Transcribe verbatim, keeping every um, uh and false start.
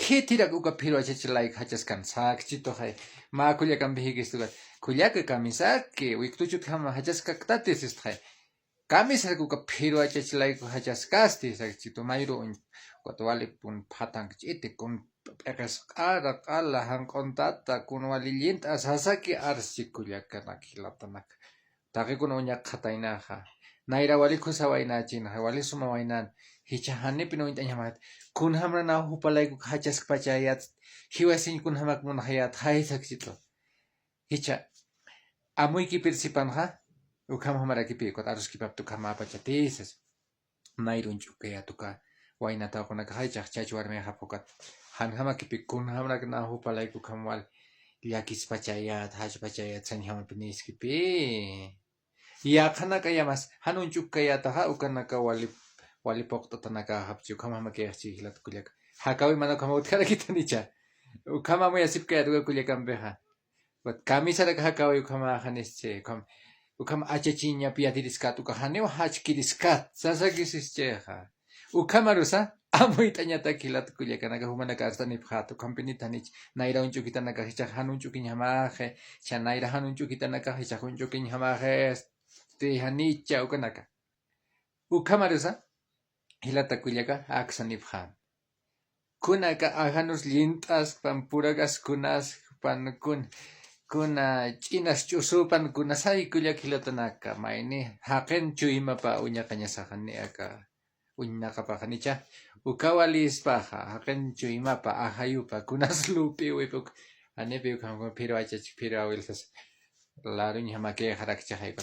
Khitirak uka phiru achachi layku jachaskan, sakchituxay. Mä kullakampi jikistukat. Kullaka kamisaki, wiktuchutjama jachaskaktatisistxay. Kamisarak uka phiru achachi layku jachaskasti, sakchitu mayru uñ-, ukat walipun phatank ch'iti, kun p'iqis q'ara, q'ala, janq'untata, kun wali llint'a sasaki arsi kullakanak jilatanaka. Taqikuna uñakxataynaxa. Nayra wali khusawaynachinxa, wali sumawaynan. Jichha janipin uñt'añjamat. Kunjamra naw jupalayku jachaskpachayat. Jiwasiñ kunjamak munxayat, jay sakchitu. Jichha. Amuykipir sipanxa. Ukhamjamarakipï, ukat aruskipapta ukhamäpachatisas. Nayra uñch'ukayät uka waynataw kunakaxa, jichhax chach warmixapxi ukat. Janjamakipï kunjamrak naw jupalayku ukham wal llakispachayät, jachpachayät, sañjamapiniskipï. Yaqhanakayamas, jan uñch'ukkayätaxa, ukanaka wali, wali puqt'atanakaxapchi, ukhamjamakïxchi jilat kullaka. Jakäwiw mana ukhama utjarakitanicha. Ukham amuyasipkayät uka kullakampixa. Ukat kamisarak jakäwiw ukhamäxanischi, ukham, ukham achachiñap yatiriskat, uka janiw jachkiriskat, sasakisischixa. Ukhamarusa, amuyt'añatak jilat kullakanaka, jumanaka arstanipxät, ukhampinit janich, nayra uñch'ukitanakax jichhax jan uñch'ukiñjamaxi, jichha nayra jan uñch'ukitanakax jichhax uñch'ukiñjamaxi, janicha ukanaka. Ukhamarusa, jilata kullaka, aksanipxän. Kunaka ajanus llint'aspan, purakas kunas pan kun, kuna ch'inas ch'usupan, kunasay kullak jilatanaka, mayni jaqin chuymapa uñaqañasaxani aka uñnaqapaxanicha, uka walispaxa, jaqin chuymapa, ajayupa, kunas lup'iwip uk, janipi ukham phiru achach, phiru awilsas, laruñjamakïxarakchixay.